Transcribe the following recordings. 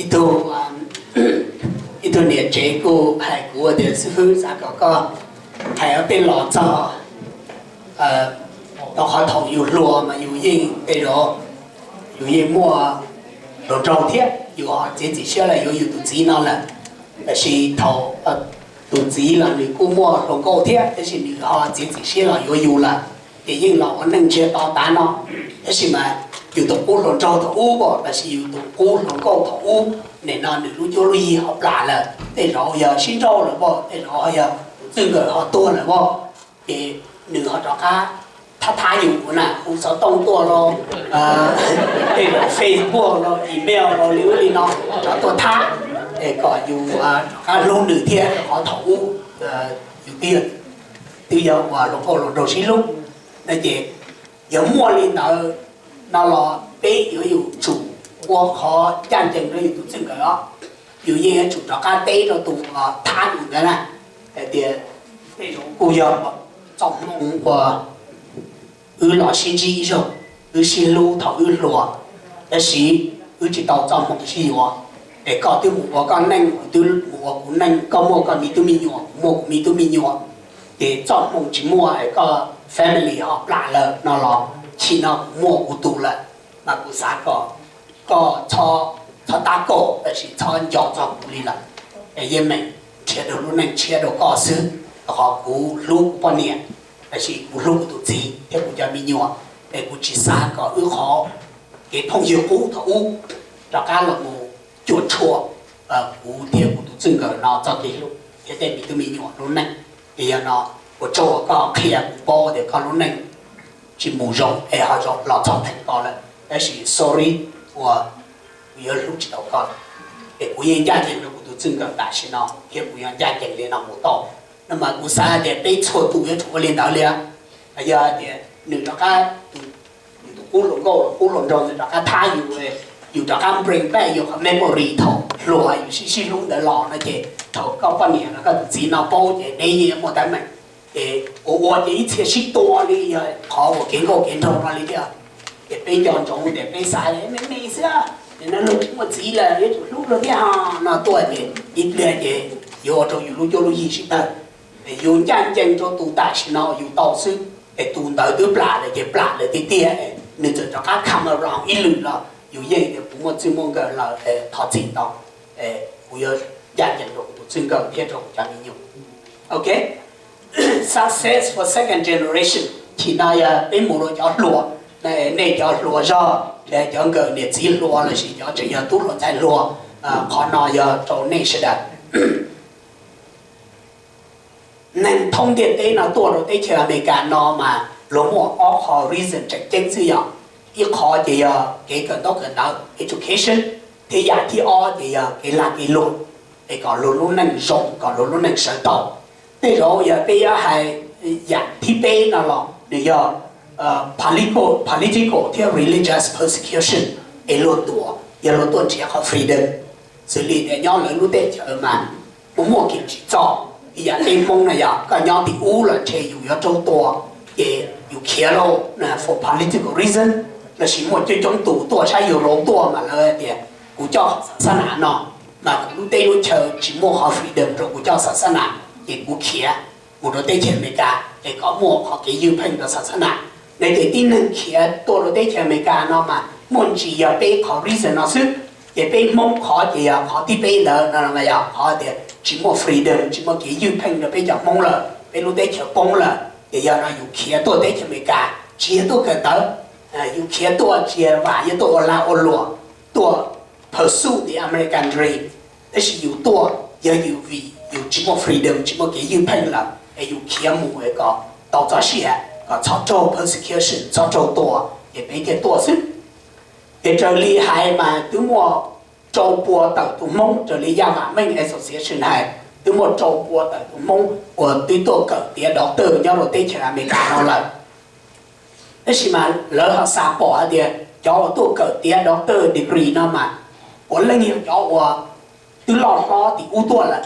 Ib tug, ib tug niam tsev kuj hais kuv tias, xib fwb, xav kom koj hais ob peb los txog, rau qhov thaum yus hluas mas yus yeej tej zaum yus yeej muaj hluas nraug thiab yus ho txiav txim siab los yuav yus tus txiv no lawm. Tab sis thaum tus txiv los nws kuj muaj hluas nkauj thiab, tab sis nws ho txiav txim siab los yuav yus lawm, ces yeej los ua neej ntsiag to tav no. Tab sis mas yus tus qub hluas nraug thaum ub, tab sis yus tus qub hluas nkauj thaum ub, nim no nws lub cuab lub yig ho plam lawm, tej zaum yog sib nrauj lawm pob, tej zaum yog tus txij nkawm ho tuag lawm pob, ces nws ho rov qab thab thab yus na, hu xov tooj tuaj los, tej zaum Facebook los email los li ub li no rov tuaj thab, es kom yus rov qab hlub nws thiab, rau qhov thaum ub yus twb yog uas hluas nkauj hluas nraug sib hlub no. Ces yog muaj li ntawd no los peb yuav tsum ua qhov ncaj ncees rau yus tus txij nkawm os. Yus yeej yuav tsum rov qab teb rau tus uas thab yus ntawd na, hais tias tej zaum kuj yog txoj hmoo uas wb los sib ntsib ib zaug, wb sib hlub thaum wb hluas, tab sis wb tsis tau txoj hmoo sib yuav. Es koj twb mus ua koj neej, kuv twb mus ua kuv neej, koj muaj koj me tub me nyuam, kuv muaj kuv me tub me nyuam, ces txoj hmoo tsis muaj es koj family ho plam lawm no los, tsim no kuv muaj kuv tus lawm, mas kuv xav kom koj txhob tab kaum, tab sis txhob nco txog kuv li lawm. Es yeej meem nrhiav rau lub neej tshiab rau koj xwb, rau qhov kuv hlub kuv poj niam, tab sis kuv hlub kuv tus txiv thiab kuv cov me nyuam, es kuv tsis xav kom wb qhov kev phooj ywg qub thaum ub rov qab los mus cuam tshuam kuv thiab kuv tus txij nkawm no txoj kev hlub thiab tej me tub me nyuam lub neej. Ces yog no, ua tsaug uas koj qhia kuv paub tias koj lub neej tsis mus zoo es ho los txog theem ko lawm, tab sis sorry uas kuv yuav hlub tsis tau koj lawm. Es kuv yeej ncaj ncees rau kuv tus txij nkawm tam sim no thiab kuv yuav ncaj ncees li no mus tau. No mas kuv xav tias peb txhua tus yuav tsum ua li ntawd li. Yog tias nws rov qab, yus tus qub hluas nkauj los qub hluas nraug ntawd rov qab thab yus, yus rov qab bring back yus qhov memory thaum hluas yus sib sib hlub ntawd los no ces thaum koj poj niam los koj tus txiv no paub ces neb yeej muaj teeb meem. Ces ua ua ces ib txhia sib tua li yog qhov uas kev nkauj kev nraug no li thiab. Ces peb nco ntsoov tias peb xav me me xwb, ces no luag tsis muaj txiv lawm yuav tsum hlub luag thiab ho no tuaj ces ib pliag ces yuav ua rau yus lub cuab lub yig sib tawg. Es yus ncaj ncees rau tus tam sim no yus tau xwb, es tus ntawd twb plam lawm ces plam lawm tiag tiag, nws txawm rov qab come around ib lwm los yus yeej tias kuv muaj txij muaj nkawm lawm, thov txim ntau, kuv yuav ncaj ncees rau kuv tus txij nkawm thiab rau kuv cov me nyuam. Ok, success for second generation. Chim no yog peb mus rau cov hluas, nej cov hluas zog, cov nkawm niam txiv hluas lossis cov tseem yog tub hluas ntxhais hluas, qhov no yog rau nej sawv daws. Neeg thoob ntiaj teb no tuaj rau teb chaws Amelikas no mas luag muaj ob qho reason tseem ceeb xwb yog, ib qho ces yog kev kawm ntaub kawm ntawv, education, thiab yam thib ob ces yog kev lag kev luam, es kom luag lub neej zoo, kom luag lub neej sawv tau. Tej zaum yog peb yuav hais yam thib peb no los nws yog political thiab religious persecution, es luag tuaj yog luag tuaj nrhiav qhov freedom. Xws li tias nyob lawv lub teb chaws mas muaj muaj kev tsim txom, ib yam peb Hmoob no yog koj nyob tim ub los ntshe yus yuav raug tua, ces yus khiav lauj, for political reason, lossis muaj coob coob tus tuaj saib yus rau tuaj mas lawv tias kuv coj xab nas no, mas kuv lub teb lub chaw tsis muaj qhov freedom rau kuv coj xab nas, ces kuv khiav mus rau teb chaws Amelikas es kom muaj qhov kev ywj pheej rau xab nas. Nws ces tib neeg khiav tuaj rau teb chaws Amelikas no mas muaj ntsis yog peb qhov reason no xwb. Ces peb Hmoob qhov ces yog qhov thib peb ntawd no, yog qhov tias tsis muaj freedom, tsis muaj kev ywj pheej rau peb cov Hmoob lawm, peb lub teb chaws poob lawm. Ces yog no yus khiav tuaj teb chaws Amelikas tsis yog tuaj kawm ntawv, yus khiav tuaj tsis yog vam yog tuaj ua lag ua luam, tuaj pursue the American dream, tab sis yus tuaj yog yus vim yus tsis muaj freedom, tsis muaj kev ywj pheej lawm, es yus khiav mus es kom tau txoj sia, kom txhob raug persecution, txhob raug tua, ces peb thiaj tuaj xwb. Ces raws li hais mas twb muaj rau pua tawm tus Hmoob, raws li Yaj Vam Meej Association hais, twb muaj rau pua tawm tus Hmoob uas twb tuaj kawm tiav doctor nyob rau teb chaws Amelikas no lawm. Tab sis mas lawv ho xav pom hais tias cov uas tuaj kawm tiav doctor degree no mas puav leej yog cov uas twb loj hlob tim ub tuaj lawm,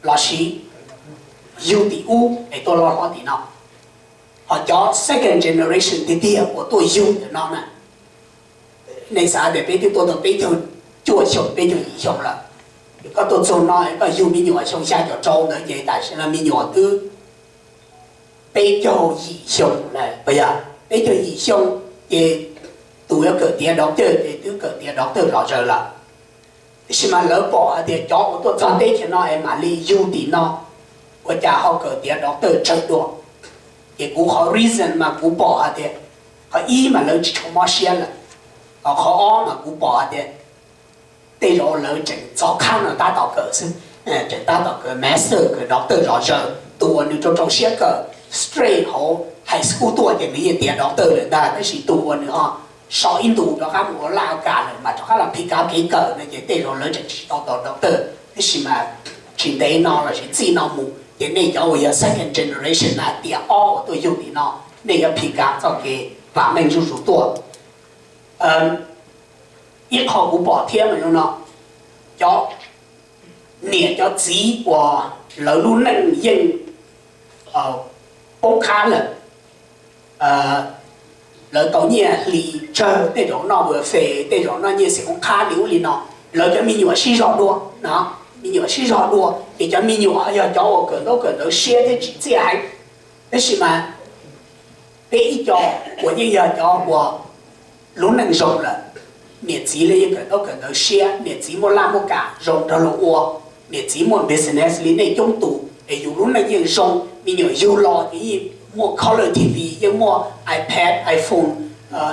lossis yug tim ub es tuaj loj hlob tim no. Ho cov second generation tiag tiag uas tuaj yug ntawm no na, nej xav tias peb twb tuaj tau peb caug cuaj xyoo peb caug yim xyoo lawm. Koj tuaj txog no koj yug me nyuam xyoo xya caum rau ntawd ces tam sim no me nyuam twb peb caug yim xyoo lawm, yog peb caug yim xyoo ces tus yuav kawm tiav doctor ces twb kawm tiav doctor zom zaws lawm. Tiam sis mas lawv pom hais tias cov uas tuaj txog teb chaws no es mam li yug tim no, ua cas ho kawm tiav doctor tsawg dua. Ces kuv qhov reason mas kuv pom hais tias qhov ib mas lawv tsis tshua mob siab lawm, ho qhov ob mas kuv pom hais tias tej zaum lawv tseem txog qhab no tab tom kawm xwb, tseem tab tom kawm master kawm doctor zom zaws. Tus uas nws rau rau siab kawm straight hauv high school tuaj ces nws yeej tiav doctor lawm ntag, tab sis tus uas nws ho so ib ntus rov qab mus ua laj ua kam lawm mas rov qab los pick up kev kawm no ces tej zaum lawv tseem tsis tau tau doctor. Tab sis mas tsis ntev no lossis txij no mus ces nej cov uas yog second generation na, tiam ob uas tuaj yug tim no, nej yuav pick up txoj kev vam meej zuj zus tuaj. Ib qho kuv pom thiab mas no, cov niam cov txiv uas lawv lub neej yeej poob qab lawm, lawv tau nyiaj hli tsawg, tej zaum noj welfare, tej zaum noj nyiaj xim oob qhab li ub li no, lawv cov me nyuam sib zog dua no, me nyuam sib zog dua ces cov me nyuam yog cov uas kawm ntaub kawm ntawv siab thiab tsim txiaj heev. Tab sis mas peb ib co uas yeej yog cov uas lub neej zoo lawm, niam txiv los yeej kawm ntaub kawm ntawv siab, niam txiv muaj laj muaj kam zoo nrog luag ua, niam txiv muaj business li nej coob tus es yus lub neej yeej zoo, me nyuam yug los ces yeej muaj color T V, yeej muaj iPad, iPhone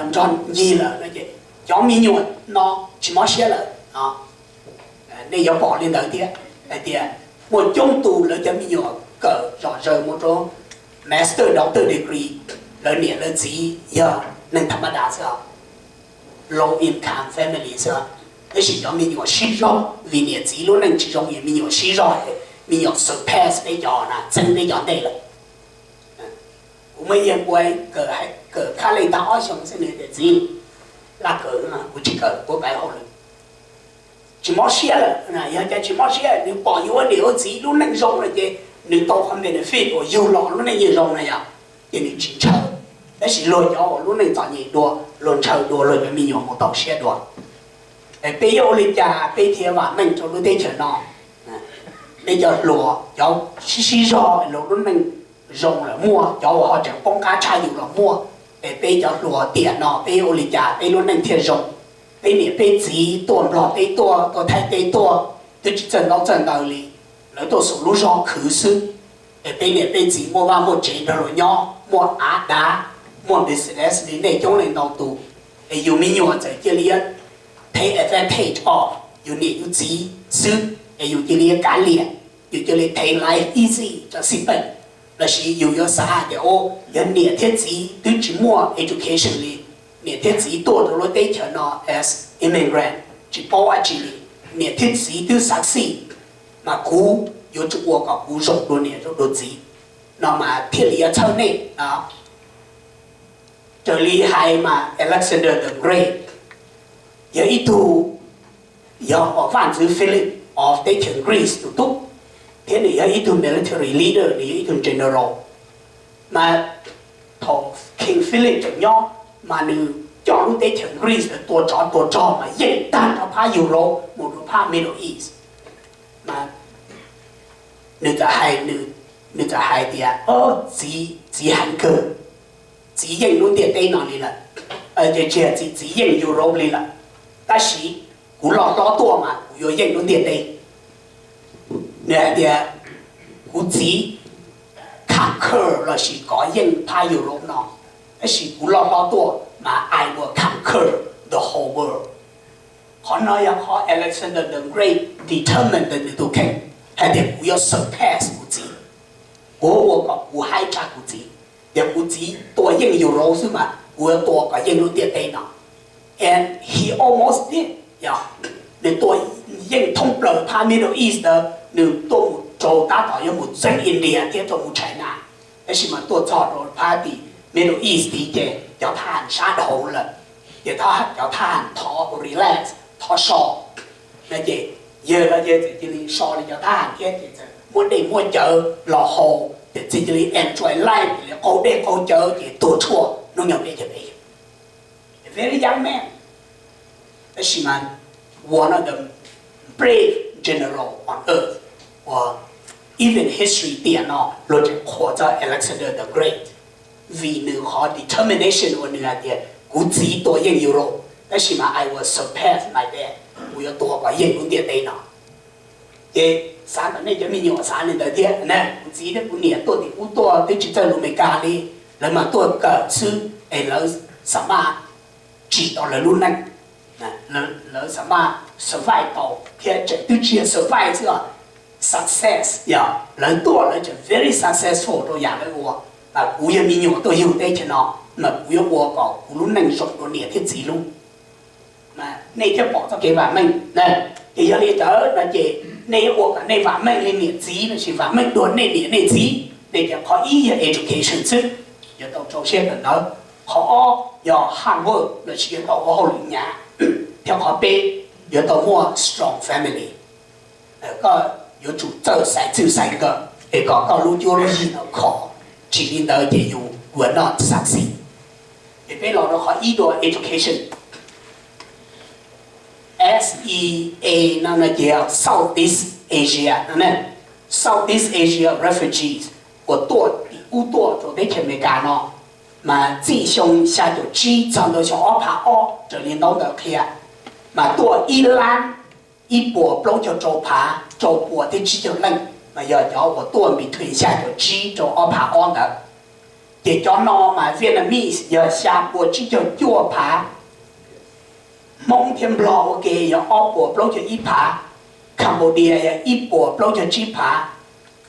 nrog ncig lawm no ces cov me nyuam no tsis mob siab lawm. Nej yuav pom li ntawd thiab hais tias muaj coob tus lawv cov me nyuam kawm zom zaws mus rau master, doctor degree, lawv niam lawv txiv yog neeg tham ma das xwb, low income family xwb, tab sis cov me nyuam sib zog vim niam txiv lub neej tsis zoo es me nyuam sib zog, me nyuam surpass peb cov na, txeeb peb cov ntej lawm. Kuv muaj ib yawg ua kawm khab leej tag ob xyoos xwb nws tias txiv, laj kawm no kuv tsis kawm, kuv pab hauj lwm. Tsis mob siab lawm, yog cas tsis mob siab, nws pom yus ua niam ua txiv lub neej zoo lawm ces nws tau qhov benefit uas yug los lub neej yeej zoo na yom, ces nws tsis ntshaw. Tab sis luag cov uas lub neej txom nyem dua, luag ntshaw dua, luag cov me nyuam mus tau siab dua. Es peb yuav ua li cas peb thiaj vam meej rau lub teb chaws no? Peb cov hluas cov sib sib zog los lub neej zoo lawm muaj, cov uas ho tseem poob qab tshaj yus los muaj. Es peb cov hluas tiam no peb yuav ua li cas peb lub neej thiaj zoo? Peb niam peb txiv tuaj Nplog teb tuaj, tuaj Thaib teb tuaj, twb tsis txawj ntaub txawj ntawv li, lawv tuaj xum lub zog khwv xwb. Es peb niam peb txiv muaj vaj muaj tsev nrog luag nyob, muaj av dav, muaj business li nej coob leej ntau tus. Es yus me nyuam txawm cia li take advantage of yus niam yus txiv xwb, es yus cia li kav liam, yus cia li take life easy rau xij peem. Lossis yus yuav xav hais tias, o, yog niam thiab txiv twb tsis muaj education li, niam thiab txiv tuaj rau lub teb chaws no as immigrant, tsis paub dab tsi li, niam thiab txiv twb succeed, mas kuv yuav tsum ua kom kuv zoo dua niam zoo dua txiv, no mas thiaj li yuav txhawj nej. Raws li hais mas Alexander the Great yog ib tug, yog uas vaj ntxwv Philip of teb chaws Greece tus tub, thiab nws yog ib tug military leader, nws yog ib tug general. Mas thaum King Philip tseem nyob, mas nws coj lub teb chaws Greece ntawd tua tsov tua rog mas yeej tag rau phab Europe mus rau phab Middle East. Mas nws txawm hais, nws txawm hais tias, txiv, txiv heev kawg, txiv yeej lub ntiaj teb no li lawm, ces tsis yog txiv, txiv yeej Europe li lawm, tab sis kuv loj hlob tuaj mas kuv yuav yeej lub ntiaj teb. Nws hais tias, kuv txiv conquer lossis kov yeej phab Europe no, tab sis kuv loj hlob tuaj mas I will conquer the whole world. Qhov no yog qhov Alexander the Great determined ntawm nws tus kheej, hais tias kuv yuav surpass kuv txiv, kuv ua kom kuv haib tshaj kuv txiv. Yog kuv txiv tua yeej Europe xwb mas kuv yuav tua kom yeej lub ntiaj teb no. And he almost did, yog, nws tua yeej thoob plaws phab Middle East ntawd, nws tuaj mus rau tab tom yuav mus txeeb India thiab rau mus China. Tab sis mas tuaj txog rau phab tim Middle East tid ces cov thab ham sab dhau lawm, ces cov thab ham thov relax, thov so. No ces yawg no ces txawm cia li so li cov thab ham thiab ces txawm muab dej muab cawv los haus, ces txawm cia li enjoy life, cia li qaug dej qaug cawv ces tuag tshuaj hnub nyoog peb caug peb. Very young man. Tab sis mas one of the brave general on earth, uas even history tiam no luag tseem qhuas txog Alexander the Great, vim nws qhov determination uas nws hais tias kuv txiv tua yeej Europe, tab sis mas I will surpass my dad, kuv yuav tua kom yeej lub ntiaj teb no. Ces xav kom nej cov me nyuam xav li ntawd thiab na, kuv txiv thiab kuv niam tuaj tim ub tuaj twb tsis txawj lus Amelikas li, lawv mas tuaj kawm xwb es lawv xa maj tsim tau lawv lub neej, lawv xa maj survive tau thiab tseem twb tsis yog survive xwb, success, yog lawv tuaj lawv tseem very successful rau yam lawv ua. Mas kuv yog me nyuam tuaj yug teb chaws no, mas kuv yuav ua kom kuv lub neej zoo dua niam thiab txiv lub. Nej thiaj pom txoj kev vam meej. Ces yog li ntawd no ces nej yuav ua kom nej vam meej li niam txiv lossis vam meej dua nej niam nej txiv, nej cov qhov ib yog education xwb, yuav tau rau siab kawm ntawv. Qhov ob yog hard work lossis yuav tau ua hauj lwm hnyav, thiab qhov peb yuav tau muaj strong family. Koj yuav tsum txawj xaiv txwj xaiv nkawm es kom koj lub cuab lub yig no khov, tsis li ntawd ces you will not succeed. Ces peb los rau qhov ib dua education. S E A no no ces Southeast Asia no ne. Southeast Asia refugees uas tuaj tim ub tuaj rau teb chaws Amelikas no, mas txij xyoo xya caum tsib txog ntawm xyoo ob phav ob raws li ntaub ntawv qhia, mas tuaj ib lab ib puas plaub caug rau phav rau pua thiab tsib caug leej, mas yog cov uas tuaj between xya caum tsib rau ob phav ob ntawd. Ces cov no mas Vietnamese yog xya pua tsib caug cuaj phav, Hmoob thiab Nplog ua ke yog ob puas plaub caug ib phav, Cambodia yog ib puas plaub caug tsib phav.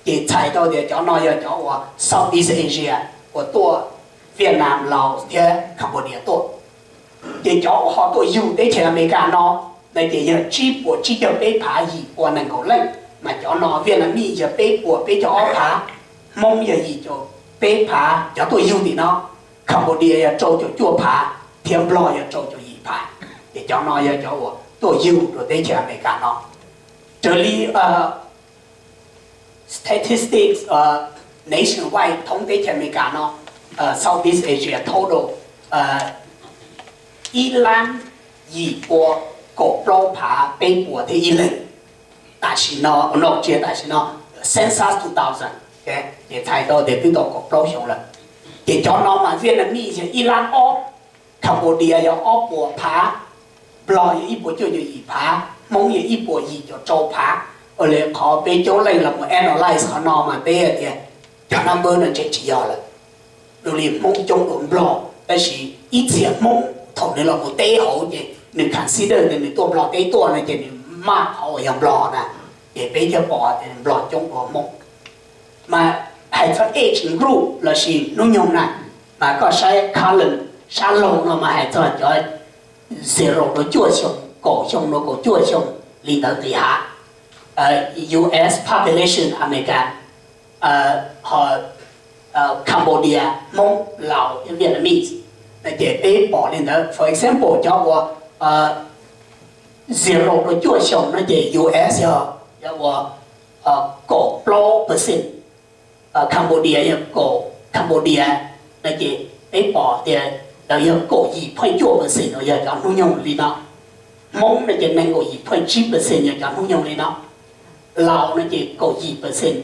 Ces txhais tau tias cov no yog cov uas Southeast Asia uas tuaj Vietnam, Laos thiab Cambodia tuaj. Ces cov uas ho tuaj yug teb chaws Amelikas no, no ces yog tsib puas tsib caug peb phav yim pua nees nkaum leej, mas cov no Vietnamese yog peb puas peb caug ob phav, Hmoob yog yim caum peb phav cov tuaj yug tim no, Cambodia yog rau caum cuaj phav, thiab Nplog yog rau caum yim phav. Ces cov no yog cov uas tuaj yug rau teb chaws Amelikas no. Raws li statistics nationwide, thoob teb chaws Amelikas no, Southeast Asia total, ib lab yim pua kaum plaub phav peb puas thiab ib leeg. Tam sim no, no tsis yog tam sim no, census two thousand, ces txhais tau tias twb tau kaum plaub xyoo lawm. Ces cov no mas Vietnamese yog ib lab ob, Cambodia yog ob puas phav, Nplog yog ib puas cuaj caum yim phav, Hmoob yog ib puas yim caum rau phav. Ua li qhov peb coob leej los mus analyze qhov no mas peb tias cov number no ntshe tsis yog lawm. Dua li Hmoob coob dua Nplog, tab sis ib txhia Hmoob thaum nws los mus teb hauv ces nws consider tias nws tuaj Nplog teb tuaj no ces nws maj qhov uas yog Nplog na, ces peb thiaj pom tias Nplog coob dua Hmoob. Mas hais txog age group lossis hnub nyoog na, mas koj saib column sab laug no mas hais txog cov zero rau cuaj xyoo, kaum xyoo rau kaum cuaj xyoo, li ntawd nqis hav. U S population Amelikas, ho Cambodia, Hmoob, Laos thiab Vietnamese, no ces peb pom li ntawd. For example, cov uas zero rau cuaj xyoo no ces U S yog cov uas kaum plaub percent, Cambodia yog kaum, Cambodia no ces peb pom tias lawv yog kaum yim point cuaj percent uas yog cov hnub nyoog li no. Hmoob no ces nees nkaum yim point tsib percent yog cov hnub nyoog li no. Laos no ces kaum yim percent,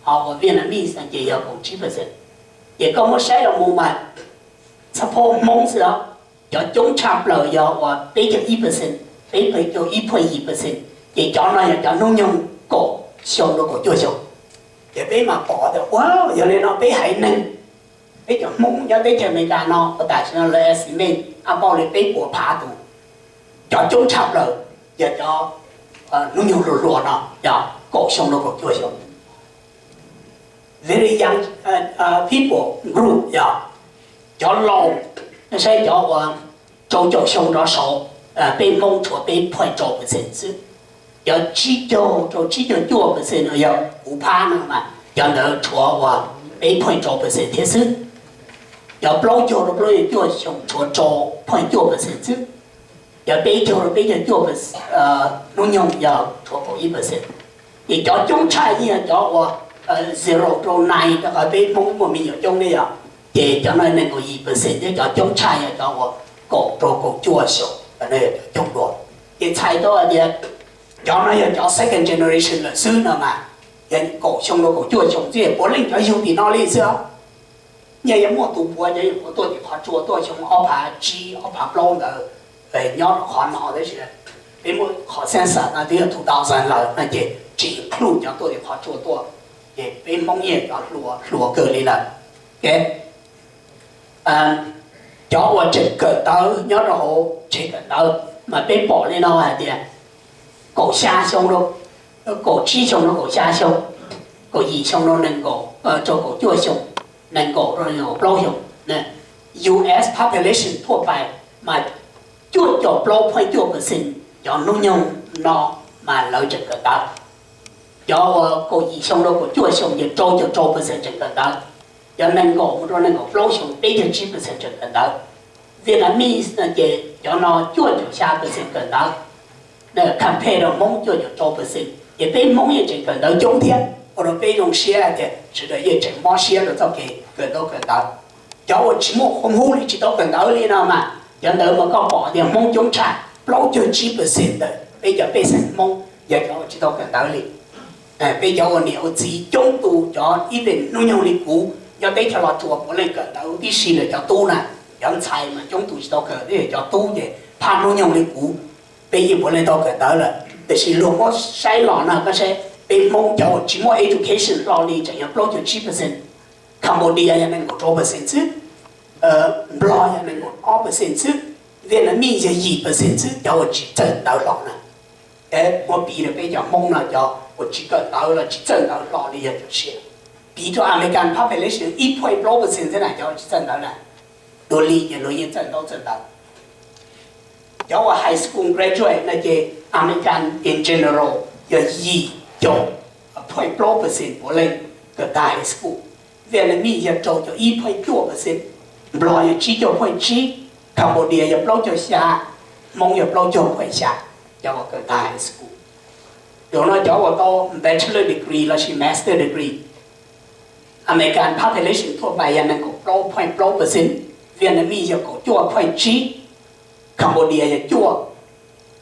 ho uas Vietnamese no ces yog kaum tsib percent. Ces koj muab saib los mus mas, suppose Hmoob xwb os, cov coob tshaj plaws yog uas peb caug ib percent, peb caug ib point yim percent, ces cov no yog cov hnub nyoog kaum xyoo rau kaum cuaj xyoo. Ces peb mam pom tias ua yog li no peb haiv neeg, peb cov Hmoob nyob teb chaws Amelikas no uas tam sim no lawv estimate ab pauj li peb puas phav tus, cov coob tshaj plaws yog cov hnub nyoog hluas hluas no, yog kaum xyoo rau kaum cuaj xyoo. Very young people group, yog cov laus, saib cov uas rau caum xyoo rov saud, peb Hmoob tshuav peb point rau percent xwb. Cov tsib caug rau tsib caug cuaj percent uas yog kuv phab no mas cov ntawd tshuav uas peb point rau percent thiab xwb. Cov plaub caug rau plaub caug cuaj xyoo tshuav rau point cuaj percent xwb. Cov peb caug rau peb caug cuaj hnub nyoog yog tshuav kaum ib percent. Ces cov coob tshaj yeej yog cov uas zero rau nine, rau qhov peb Hmoob muaj me nyuam coob thiab yog, ces cov no nees nkaum yim percent thiab cov coob tshaj yog cov uas kaum rau kaum cuaj xyoo, cov no yog cov coob dua. Ces txhais tau hais tias cov no yog cov second generation lawm xwb no mas, yog kaum xyoo rau kaum cuaj xyoo xwb, puav leej cov yug tim no li xwb. Nyaj yuav muaj tus puav cov yuav puav tuaj tim qhov tsua tuaj xyoo ob phav tsib ob phav plaub ntawd nyob rau qhov no tab sis peb muab qhov census no twb yog two thousand lawm no ces tsis include cov tuaj tim qhov tsua tuaj, ces peb Hmoob yeej cov hluas hluas kawg li lawm. Cov uas tseem kawm ntawv nyob rau hauv tsev kawm ntawv mas peb pom li no hais tias kaum xya xyoo rau kaum tsib xyoo rau kaum xya xyoo, kaum yim xyoo rau nees nkaum rau kaum cuaj xyoo, nees nkaum rau nees nkaum plaub xyoo. U S population thuaj pais mas cuaj caum plaub point cuaj percent cov hnub nyoog no mas lawv tseem kawm ntawv. Cov uas kaum yim xyoo rau kaum cuaj xyoo ces rau caum rau percent tseem kawm ntawv. Cov nees nkaum mus rau nees nkaum plaub xyoo peb caug tsib percent tseem kawm ntawv. Vietnamese no ces cov no cuaj caum xya percent kawm ntawv, compare rau Hmoob cuaj caum rau percent, ces peb Hmoob yeej tseem kawm ntawv coob thiab, ua rau peb zoo siab hais tias sawv daws yeej tseem mob siab rau txoj kev kawm ntaub kawm ntawv. Cov uas tsis muaj hoo hub li tsis tau kawm ntawv li no mas cov ntawd mas koj pom tias Hmoob coob tshaj, plaub caug tsib percent ntawm peb cov pej xeem Hmoob yog cov uas tsis tau kawm ntawv li. Peb cov ua niam ua txiv coob tus cov ib leeg hnub nyoog li kuv nyob teb chaws Los Tsuas puav leej kawm ntawv tib si lawm cov tub na, cov ntxhais mas coob tus tsis tau kawm, cov tub ces phaj hnub nyoog li kuv. Peb yeej puav leej tau kawm ntawv lawm, tiam sis luag muab saib los no koj saib peb Hmoob cov uas tsis muaj education hlo li tseem yog plaub caug tsib percent, Cambodia yog nees nkaum rau percent xwb, Nplog yog nees nkaum ob percent xwb, Vietnamese yog yim percent xwb cov uas tsis txawj ntawv hlo na. Muab piv rau peb cov Hmoob no cov uas tsis kawm ntawv los tsis txawj ntawv hlo li yog cov siab. Piv rau American population ib point plaub percent xwb na cov uas tsis txawj ntawv na, dua li ces luag yeej txawj ntaub txawj ntawv. Cov uas high school graduate no ces American in general yog yim caum point plaub percent puav leej kawm tag high school, Vietnamese yog rau caum ib point cuaj percent, Nplog yog tsib caug point tsib, Cambodia yog plaub caug xya, Hmoob yog plaub caug point xya, cov uas kawm tag high school. Zaum no cov uas tau bachelor degree lossis master degree, American population thuaj pais yog nees nkaum plaub point plaub percent, Vietnamese yog kaum cuaj point tsib, Cambodia yog cuaj,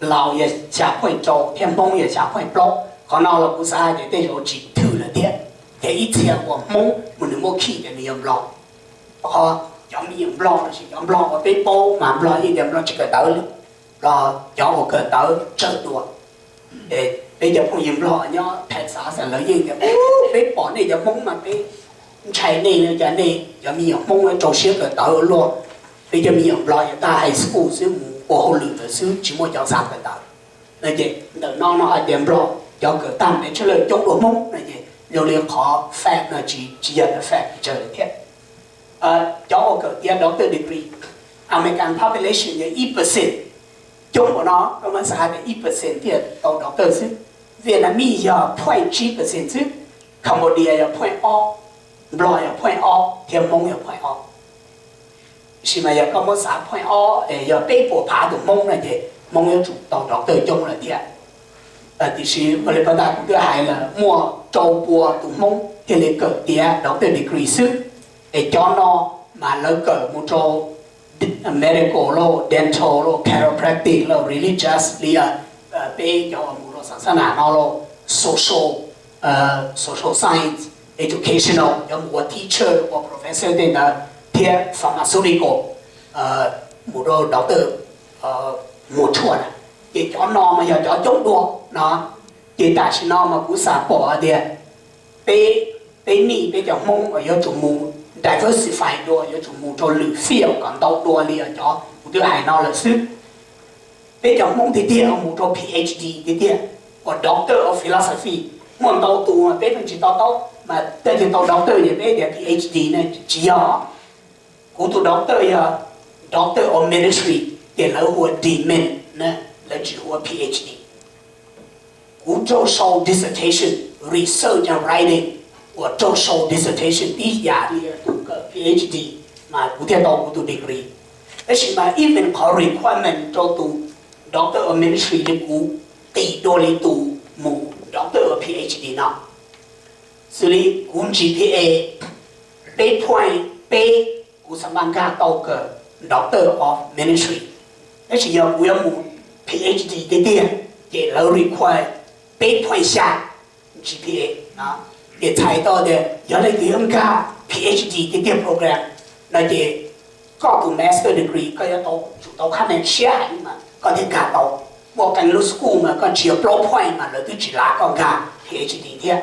Laos yog xya point rau thiab Hmoob yog xya point plaub. Qhov no los kuv xav hais tias tej zaum tsis thwm lawm thiab, ces ib txhia uas Hmoob mus nws muaj khij tias nws yog Nplog. Qhov cov me nyuam Nplog lossis cov Nplog uas peb paub mas Nplog yeej tias Nplog tsis kawm ntawv li, los cov uas kawm ntawv tsawg dua. Peb cov phooj ywg Nplog nyob Texas lawv yeej tias peb pom nej cov Hmoob mas peb ntshai nej no, cas nej cov me nyuam Hmoob rau siab kawm ntawv luaj, peb cov me nyuam Nplog yog tag high school xwb mus ua hauj lwm lawm xwb tsis muaj cov xav kawm ntawv. No ces ntawm no no hais tias Nplog cov kawm tag bachelor coob dua Hmoob no ces zoo li qhov fact no tsis yog fact tsis tsawg lawm thiab. Cov uas kawm tiav doctor degree, American population yog ib percent, coob ua no koj muab xav tias ib percent thiaj tau doctor xwb. Vietnamese yog point tsib percent xwb, Cambodia yog point ob, Nplog yog point ob thiab Hmoob yog point ob. Tab sis mas yog koj muab xav point ob es yog peb puas phav tus Hmoob no ces Hmoob yuav tsum tau doctor coob lawm thiab. Tiam sis ua li pas tas kuv twb hais lawm muaj rau pua tus Hmoob thiaj li kawm tiav doctor degree xwb, es cov no mas lawv kawm mus rau medical lauj, dental lauj, chiropractic lauj, religious li peb cov mus rau xav xab nas no lauj, social, social science, educational, cov mus ua teacher ua professor tej ntawd, thiab pharmaceutical, mus rau doctor muag tshuaj na. Ces cov no mas yog cov coob dua no. Ces tam sim no mas kuv xav pom hais tias peb, peb nej peb cov Hmoob yuav tsum mus diversify dua, yuav tsum mus rau lwm field kom ntau dua li cov kuv twb hais no lawm xwb. Peb cov Hmoob tiag tiag mus rau PhD tiag tiag, uas Doctor of Philosophy, muaj ntau tus peb pheej tsis to taub mas tej tug tau doctor ces peb tias PhD ne, tsis yog. Kuv tus doctor yog Doctor of Ministry, ces lawv hu ua D.Min, lawv tsis hu ua PhD. Kuv raug sau dissertation, research and writing, uas raug sau dissertation tib yam li tus kawm PhD, mas kuv thiaj tau kuv tus degree. Tab sis mas even qhov requirement rau tus Doctor of Ministry li kuv qis dua li tus mus Doctor of PhD no. Xws li kuv G P A peb point peb, kuv xav mas nkag tau kawm Doctor of Ministry. Tab sis yog kuv yuav mus PhD tiag tiag, ces lawv require peb point xya GPA. Ces txhais tau tias yog leej twg yuav nkag PhD tiag tiag program no ces koj tus master degree koj yuav tau tsum tau khab nees siab heev mas koj thiaj nkag tau. Muaj qee lub school mas koj nrhiav plaub point mas lawv twb tsis lav koj nkag PhD thiab.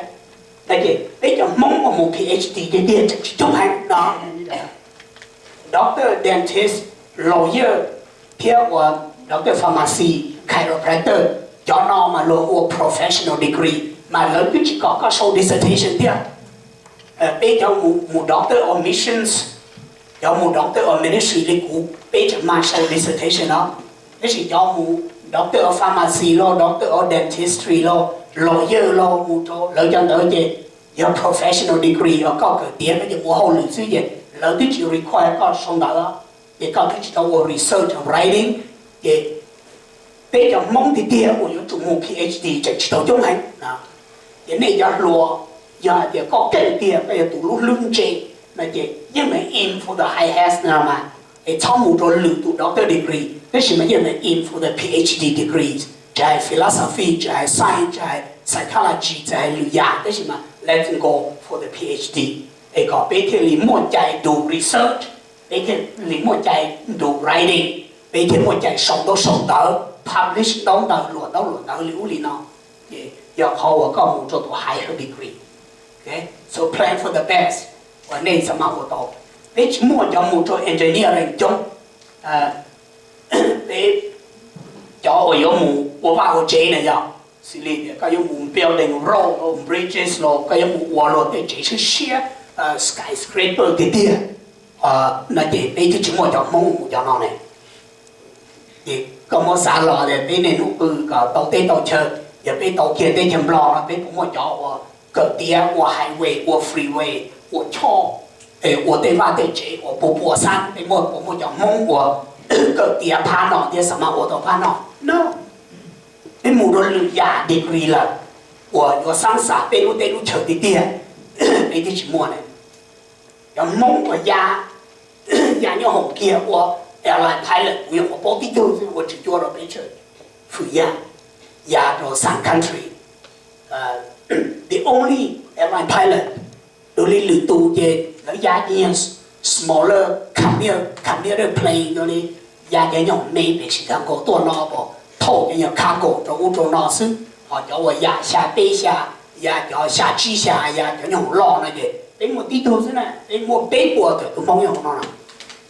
No ces peb cov Hmoob uas mus PhD tiag tiag tseem tsis coob heev no. Doctor, dentist, lawyer thiab uas doctor pharmacy, chiropractor, cov no mas luag ua professional degree mas lawv twb tsis kom koj sau dissertation thiab. Peb cov mus doctor of missions, cov mus doctor of ministry li kuv, peb tseem mag sau dissertation no. Tab sis cov mus doctor of pharmacy los doctor of dentistry los lawyer los mus rau lawv cov ntawd ces yog professional degree, yog koj kawm tiav koj ces ua hauj lwm xwb ces lawv twb tsis require koj sau ntawv, ces koj twb tsis tau ua research and writing, ces peb cov Hmoob tiag tiag uas yuav tsum mus PhD tseem tsis tau coob heev. Ces nej cov hluas, yog hais tias koj keej tiag koj yog tus lub hlwb ntse no ces yeej meem aim for the highest no mas, es txhob mus rau lwm tus doctor degree, tab sis mas yeej meem aim for the PhD degrees, tsis hais philosophy, tsis hais science, tsis hais psychology, tsis hais lwm yam, tab sis mas let's go for the PhD, es kom peb thiaj li muaj cai do research, peb thiaj li muaj cai do writing, peb thiaj muaj cai sau ntaub sau ntawv, publish ntaub ntawv, luam ntaub luam ntawv li ub li no. Ces yog qhov uas koj mus rau tus higher degree. So plan for the best, uas nej xav mas ua tau. Peb tsis muaj cov mus rau engineering coob. Peb cov uas yuav mus ua vaj ua tsev na yog xws li tias koj yuav mus building road los bridges los koj yuav mus ua luag tej tsev siab siab, skyscraper tiag tiag, no ces peb twb tsis muaj cov Hmoob mus cov no ne. Ces koj muab xav los tias peb niaj hnub qw kom tau teb tau chaw, yog peb tau kiag teb chaws Nplog no peb puas muaj cov uas kawm tiav ua highway, ua freeway, ua choj, ua tej vaj tej tsev uas puas puas xab, peb muaj puas muaj cov Hmoob uas kawm tiav phab no thiab xav mas ua tau phab no? No. Peb mus rau lwm yam degree lawm uas yuav xab xam peb lub teb lub chaw tiag tiag, peb twb tsis muaj ne. Cov Hmoob uas ya, ya nyob hoom kiag ua airline pilot, kuv nyuam qhuav paub tib tug xwb ua tswv cuab rau peb chaw, fwm ya, ya rau Sun Country, the only airline pilot. Dua li lwm tus ces lawv ya ces smaller, commuter, commuter plane, dua li ya cov nyuag me pem Chicago tuaj no, pom thauj cov nyuag cargo rau ub rau no xwb. Ho cov uas ya xya peb xya, ya cov xya tsib xya, ya cov nyuag loj no ces peb muaj tib tug xwb na, peb muaj peb puas tawm tus Hmoob nyob hauv no na.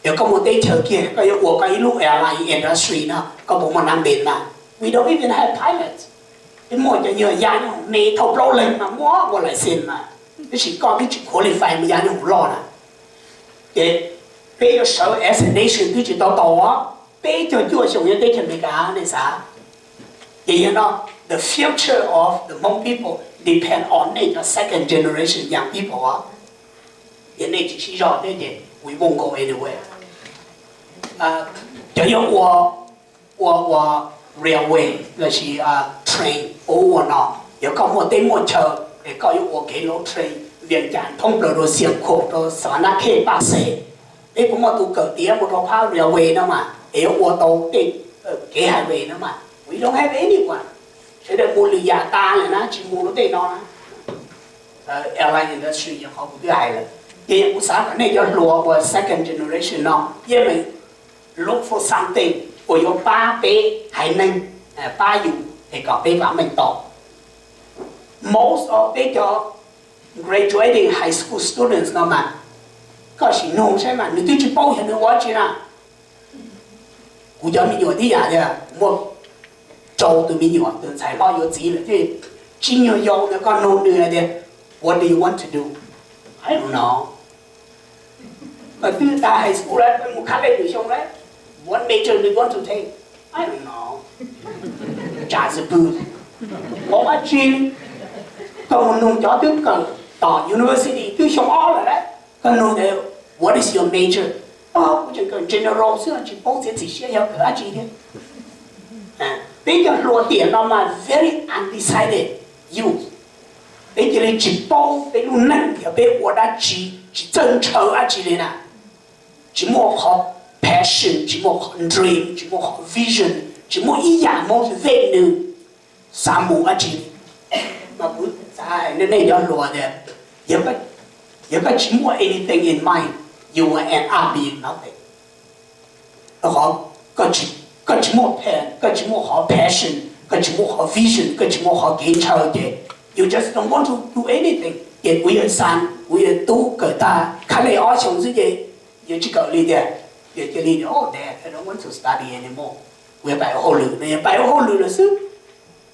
Yog koj muaj teb chaws kiag koj yuav ua koj ib lub airline industry no koj puas muaj nam npes mas? We don't even have pilots. Peb muaj cov nyuag ya nyuag me thauj plaub leeg mas muaj ua license mas, tab sis koj twb tsis qualify mus ya nyuag loj na. Ces peb yuav sawv as a nation twb tsis tau tau, peb caug cuaj xyoo nyob teb chaws Amelikas nej xav. Ces yog no, the future of the Hmong people depend on nej cov second generation young people. Yog nej tsis sib zog thiab ces we won't go anywhere. Cov yuav ua, ua, ua railway lossis train ua ub ua no, yog koj muaj teb muaj chaw es koj yuav ua kev laub train Vias Cas thoob plaws rau Xias Khuam rau Savannah Khej Paj Xes, peb puas muaj tus kawm tiav mus rau phab railway no mas es yuav ua tau tej kev highway no mas? We don't have anyone. Sawv daws mus lwm yam tas lawm na, tsis mus rau tej no na. Airline industry yog qhov kuv twb hais lawm. Ces kuv xav kom nej cov hluas uas second generation no yeej meem look for something uas yuav pab peb haiv neeg, pab yus es kom peb vam meej tau. Most of peb cov graduating high school students no mas, koj sim nug saib mas nws twb tsis paub yog nws ua dab tsi na. Kuv cov me nyuam tib yam tiag, muaj rau tus me nyuam tus ntxhais hlob yuav txiv lawm thiab, tsis nyuag yau ntawd koj nug nws hais tias, what do you want to do? I don't know. Koj twb tag high school lawm, koj mus college lwm xyoo lawm, what major do you want to take? I don't know. Tsa txwv pwg, paub dab tsi. Koj mus nug cov twb kawm tom university twb xyoo ob lawm lawm, koj nug tias, what is your major? Kuv tseem kawm general xwb, tsis paub txiav txim siab yog kawm dab tsi thiab. Peb cov hluas tiam no mas very undecided youth. Peb cia li tsis paub peb lub neej yog peb ua dab tsi, tsis txawj ntshaw dab tsi li na. Tsis muaj qhov passion, tsis muaj qhov dream, tsis muaj qhov vision, Tsis muaj ib yam motivate nws xav mus dab tsi li. Mas kuv xav hais nej cov hluas tias, yog koj tsis muaj anything in mind, you will end up being nothing. Rau qhov koj tsis muaj plan, koj tsis muaj qhov passion, koj tsis muaj qhov vision, koj tsis muaj qhov kev ntshaw ces you just don't want to do anything. Ces kuv yawg xav, kuv yawg tub kawm tag khab lej ob xyoos xwb ces yawg tsis kawm li tiag. Yawg cia li tias, oh dad, I don't want to study anymore, kuv yuav pais ua hauj lwm no, yawg pais ua hauj lwm lawm xwb.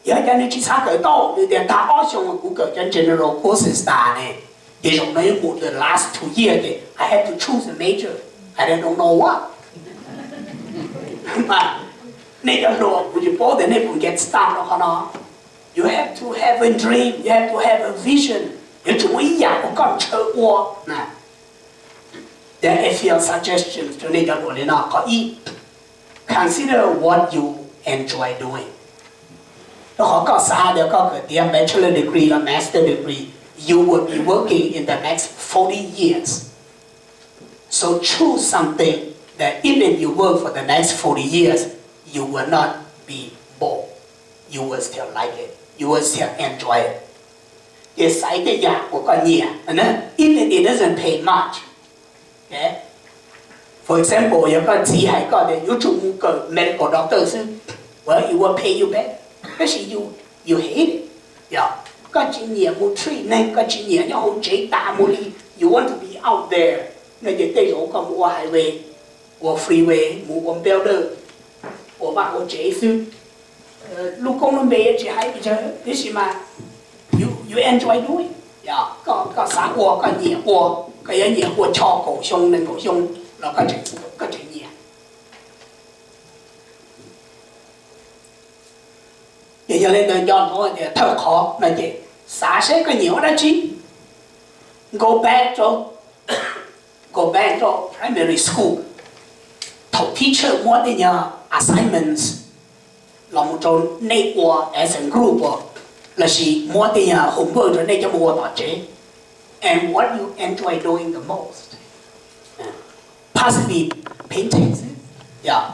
Yog cas nws tsis xav kawm tau, nws tias tag ob xyoos kuv kawm cov general courses tas ne, ces zaum no yuav mus the last two years ces I have to choose a major, I don't know what. Mas nej cov hluas, kuv tsis paub tias nej puas get stuck rau qhov no. You have to have a dream, you have to have a vision. Yuav tsum muaj ib yam uas koj ntshaw ua na. Then a few suggestions rau nej cov hluas li no. Qhov ib, consider what you enjoy doing. Rau qhov koj xav tias koj kawm tiav bachelor degree los master degree, you will be working in the next forty years. So choose something that even you work for the next forty years, you will not be bored. You will still like it. You will still enjoy it. Ces xaiv tej yam uas koj nyiam, even it doesn't pay much. Okay? For example, yog koj txiv hais koj tias yuav tsum mus kawm medical doctor xwb, well, it will pay you better. Tab sis you, you hate it. Yog koj tsis nyiam mus treat neeg, koj tsis nyiam nyob hauv tsev tas mus li, you want to be out there, no ces tej zaum koj mus ua highway, ua freeway, mus ua builder, ua vaj ua tsev xwb. Lub koob lub npe tsis hais pes tsawg, tiam sis mas you, you enjoy doing. Yog koj xav ua, koj nyiam ua, koj yuav nyiam ua cho kaum xyoo nees nkaum xyoo los koj tseem nyiam. Ces yog li ntawd nco ntsoov tias thawj qhov no ces xav seb koj nyiam ua dab tsi. Go back rau, go back rau primary school, thaum teacher muab tej nyuag assignments los mus rau nej ua as a group, lossis muab tej nyuag homework rau nej coj mus ua tom tsev. And what you enjoy doing the most? Possibly painting xwb, yog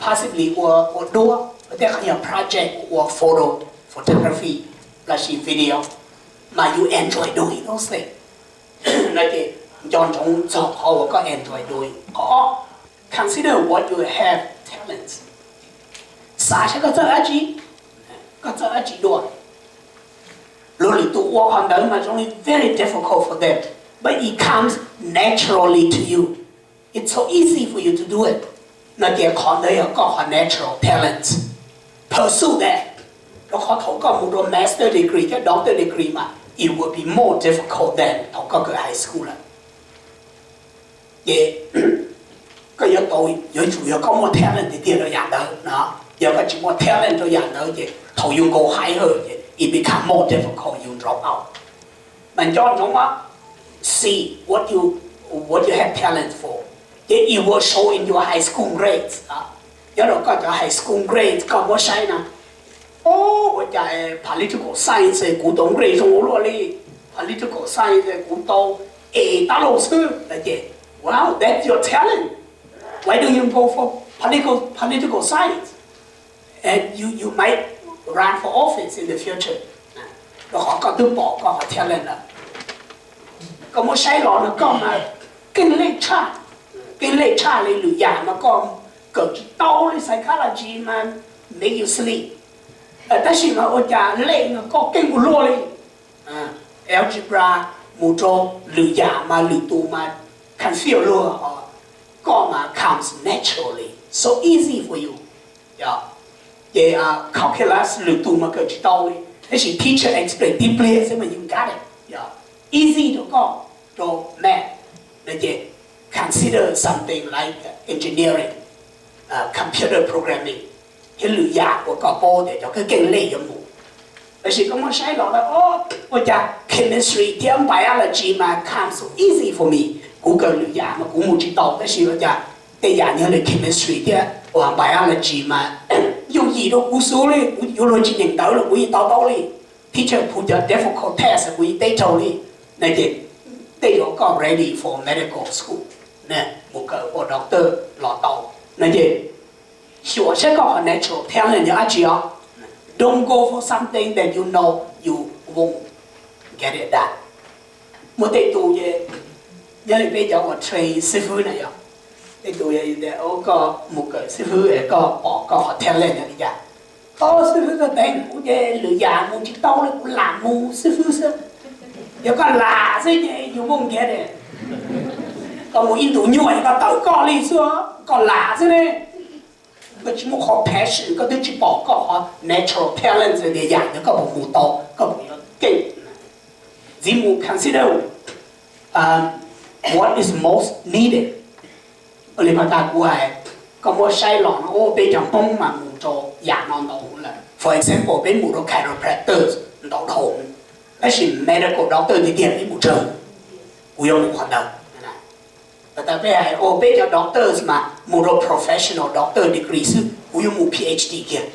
possibly ua, ua duab, ua tej qhov nyuag project, ua photo, photography, lossis video, mas you enjoy doing those things. No ces nco ntsoov txog qhov uas koj enjoy doing. Qhov ob, consider what you have talents. Xav saib koj txawj dab tsi, koj txawj dab tsi dua. Luag lwm tus ua qhov ntawd mas it's only very difficult for them, but it comes naturally to you. It's so easy for you to do it. No ces qhov ntawd yog koj qhov natural talents. Pursue that. Rau qhov thaum koj mus rau master degree thiab doctor degree mas it will be more difficult than thaum koj kawm high school lawm. Ces koj yuav tau, yuav tsum yog koj muaj talent tiag tiag rau yam ntawd no. Yog koj tsis muaj talent rau yam ntawd ces thaum you go higher ces it become more difficult, you drop out. Mas nco ntsoov, see what you, what you have talent for, ces it will show in your high school grades. Nyob rau koj cov high school grades koj muab saib na, o, ua cas political science kuv tau grade zoo ua luaj li, political science kuv tau A tab lauj xwb no ces, wow, that's your talent. Why don't you go for political, political science? And you, you might run for office in the future. Rau qhov koj twb pom koj qhov talent lawm. Koj muab saib los no koj mas keej lej tshaj, keej lej tshaj li lwm yam mas koj kawm tsis tau li, psychology mas make you sleep. Tab sis mas ua cas lej no koj keej ua luaj li. Algebra mus rau lwm yam mas lwm tus mas confuse luag, koj mas comes naturally, so easy for you. Ces calculus lwm tus mas kawm tsis tau li, tab sis teacher explain tib pliag xwb mas you got it. Easy rau koj, rau math. No ces consider something like engineering, computer programming, thiab lwm yam uas koj paub tias cov keej keej lej yuav mus. Tab sis koj muab saib los lawm, o, ua cas chemistry thiab biology mas comes so easy for me. Kuv kawm lwm yam mas kuv mus tsis tau, tab sis ua cas tej yam nyob li chemistry thiab biology mas yooj yim rau kuv xwb li, kuv yuav luag tsis nyeem ntawv los kuv yeej to taub li. Teacher pub cov difficult test kuv yeej teb raug li. No ces tej zaum koj ready for medical school, mus kawm ua doctor los tau. No ces Xyuas saib koj qhov natural talent yog dab tsi os. Don't go for something that you know you won't get it done. Muaj tej tus, nyob li peb cov uas train xib fwb na yog, tej tus yog tias koj mus kawm xib fwb es koj pom koj qhov talent yog li cas. Koj xib fwb koj teev kuv ces lwm yam mus tsis tau li, kuv lam mus xib fwb xwb. Yog koj lam xwb ces you won't get it. Koj mus ib ntus nyuaj es koj tawm koj li xwb, koj lam xwb ne. Koj tsis muaj qhov passion, koj twb tsis pom koj qhov natural talent tias yam no koj puas mus tau, koj puas yuav keej. Ntxiv mus consider what is most needed. Li mas tas kuv hais, koj muab saib los no, peb cov Hmoob mas mus rau yam no ntau lawm. For example, peb mus rau chiropractors ntau dhau, tab sis medical doctor tiag tiag peb mus tsawg? Kuv yuav mus qhov ntawd. Peb hais peb cov doctors mas mus rau professional doctor degree xwb, kuv yuav mus PhD kiag,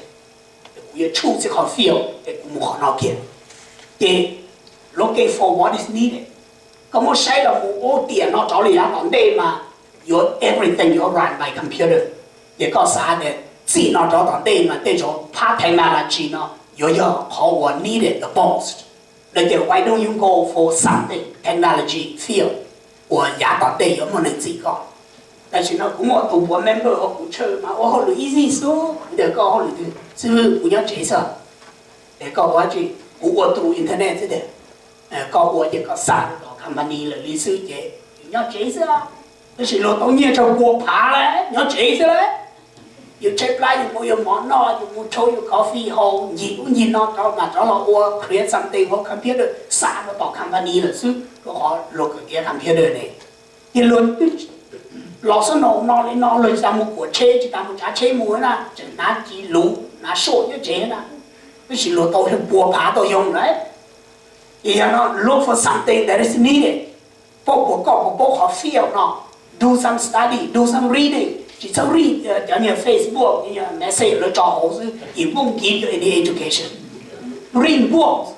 kuv yuav tshuj txij qhov field es kuv mus qhov no kiag. Ces looking for what is needed. Koj muab saib los mus ua tiam no rov li yav tom ntej mas yuav everything yuav run by computer. Ces koj xav tias txij no rov tom ntej mas tej zaum phab technology no yuav yog qhov uas needed the most. No ces why don't you go for something technology field uas yav tom ntej yuav muaj neeg txib koj? Tam sim no kuv muaj tus puav member uas kuv tshawj mas ua hauj lwm easy xwb, kuv tias koj hauj lwm twg? Xib fwb, kuv nyob tsev xwb. Es koj ua dab tsi? Kuv ua through internet xwb tiag. Koj ua ces koj xa rau tom company lawm li xwb ces yus nyob tsev xwb. Tab sis luag tau nyiaj tsawg pua phav lawm nyob tsev xwb lawm. Yus tshaib plab yus mus yuav mov noj, yus mus rhaub yus coffee haus, ncig ub ncig no rov mas rov los ua create something hauv computer xa rau tom company lawm xwb, rau qhov luag kawm tiav computer ne. Ces luag twb los xub no no li no, luag tsis tas mus kuam tsheb, tsis tas mus tsav tsheb mus na, tseem hnav ci luv hnav soj nyob tsev na. Tab sis luag tau pua phav tau yoo lawm. Ces yog no, look for something that is needed. Paub puas koj puas paub qhov field no, do some study, do some reading. Tsis txhob read cov niag Facebook, niag message lawv tso hauv xwb, it won't give you any education. Read books,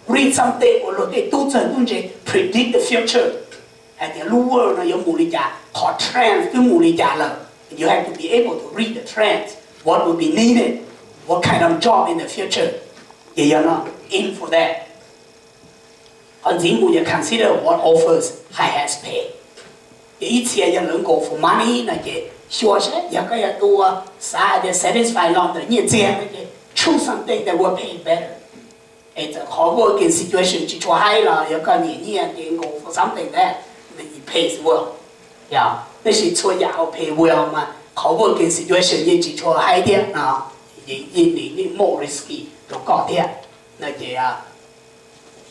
read something uas luag tej tub txawg tub ntse predict the future, hais tias lub world no yuav mus li cas, qhov trends twb mus li cas lawm. You have to be able to read the trends, what will be needed, what kind of job in the future. Ces yog no, aim for that. Qhov ntxiv mus yog consider what offers highest pay. Ces ib txhia yog lawv go for money no ces xyuas saib yog koj yog tus uas xav hais tias satisfy los ntawm nyiaj txiag no ces choose something that will pay better. Es txawm qhov working situation tsis tshua haib los yog koj nyiam nyiaj ces go for something that pays well. Yog, tab sis txhua yam uas pay well mas qhov working situation yeej tsis tshua haib thiab no, yeej nim yeej more risky rau koj thiab. No ces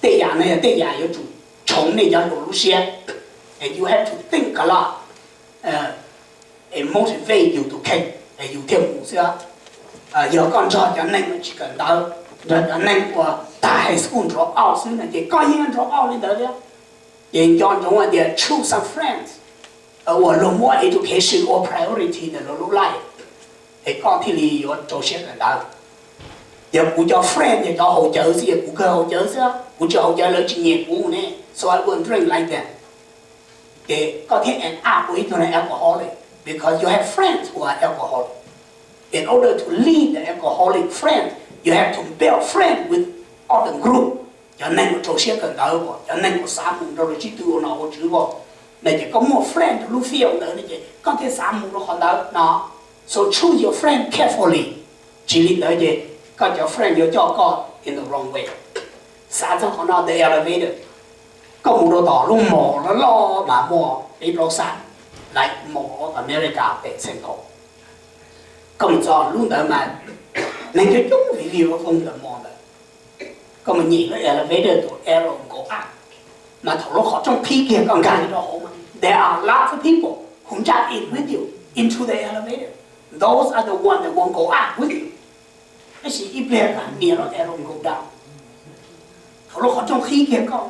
tej yam no yog tej yam yuav tsum tshoov nej cov hluas lub siab. And you have to think a lot, motivate yus tus kheej es yus thiaj mus xwb. Yog koj nrog cov neeg uas tsis kawm ntawv, nrog cov neeg uas tag high school drop out xwb no ces koj yeej drop out li ntawd thiab. Ces nco ntsoov hais tias choose some friends uas luag muab education ua priority ntawm luag lub life, es koj thiaj li yuav rau siab kawm ntawv. Yog kuv cov friend yog cov haus cawv xwb, yog kuv kawg haus cawv xwb, kuv tsis haus cawv lawv tsis nyiam kuv ne, so I won't drink like them. Ces koj thiaj end up ua ib tug neeg alcoholic because you have friends who are alcoholic. In order to leave the alcoholic friend, you have to build friend with other group. Cov neeg uas rau siab kawm ntawv, cov neeg uas xav mus nrog luag sib tw ua nom ua tswv, no ces koj muaj friend rau lub field ntawd no ces koj thiaj xav mus rau qhov ntawd no. So choose your friend carefully. Tsis li ntawd ces koj cov friend yuav coj koj in the wrong way. Xav txog qhov no, the elevator. Koj mus rau tom lub mall loj loj mas muaj peb plaub xab, like Mall of America pem Central. Koj mus txog lub ntawd mas neeg coob coob vim li lub fooj ntawm mall ntawd. Koj mus nyem lub elevator tus arrow go up, mas thaum lub qhov rooj qhib kiag koj nkag rau hauv mas there are lots of people who jump in with you into the elevator. Those are the ones that won't go up with you. Tab sis ib pliag koj nias lub arrow go down, thaum lub qhov rooj qhib kiag koj